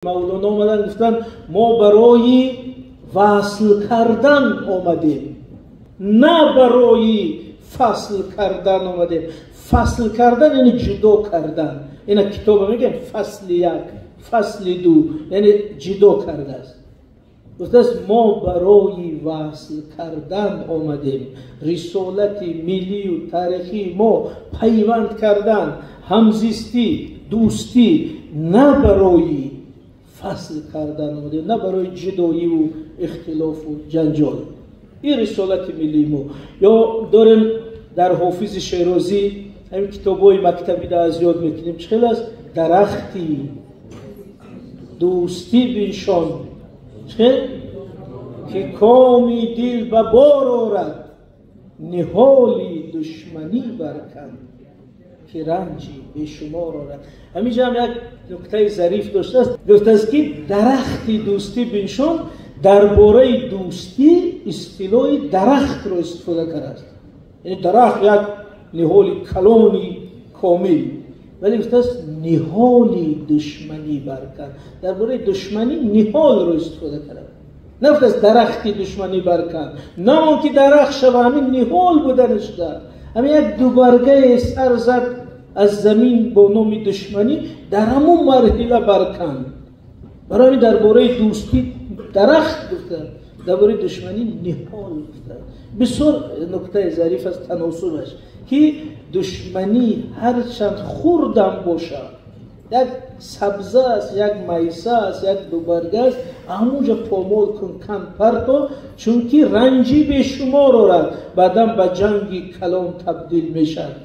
Мавлоно омаданд, гуфтанд: мо барои васл кардан омадем, на барои фасл кардан омадем. Фасл кардан яъне ҷудо кардан. Ина китоба мегӯям, фасли як, фасли ду, яъне ҷудо кардааст. Гуфтааст: мо барои васл кардан омадем. Рисолати миллию таърихии мо пайванд кардан, ҳамзистӣ, дӯстӣ, на барои фасл кардан омадем, на барои ҷудоиву ихтилофу ҷанҷол. Ин рисолати миллии мо. Ё дорем дар Ҳофизи Шерозӣ, ҳамин китобҳои мактабида аз ёд мекунем, чӣ хел аст: дарахти дӯстӣ биншон, чӣ ки коми дил ба бор орад, ниҳоли душманӣ баркан, ки ранҷи бешумор орад. Ҳаминҷа ҳам як нуктаи зариф доштааст. Гуфтааст, ки дарахти дӯстӣ биншон, дар бораи дӯстӣ истилоҳи дарахтро истифода кардааст, яъне дарахт як ниҳоли калони комил, вале гуфтааст: ниҳоли душманӣ баркан. Дар бораи душманӣ ниҳолро истифода кардааст, нагуфтааст дарахти душманӣ баркан, на он ки дарахт шава, ҳамин ниҳол буданашда, ҳамин як дубаргае сар зад аз замин бо номи душманӣ, дар ҳамун марҳила баркан. Барои ҳамин дар бораи дӯстӣ дарахт гуфта, дар бораи душманӣ ниҳол гуфта. Бисёр нуктаи зариф аст, таносубаш, ки душманӣ ҳарчанд хурдам бошад, як сабза аст, як майса аст, як дубарга аст, ҳамунҷа помол кун, кан, парто, чунки ранҷи бешумор орад, баъдан ба ҷанги калон табдил мешавад.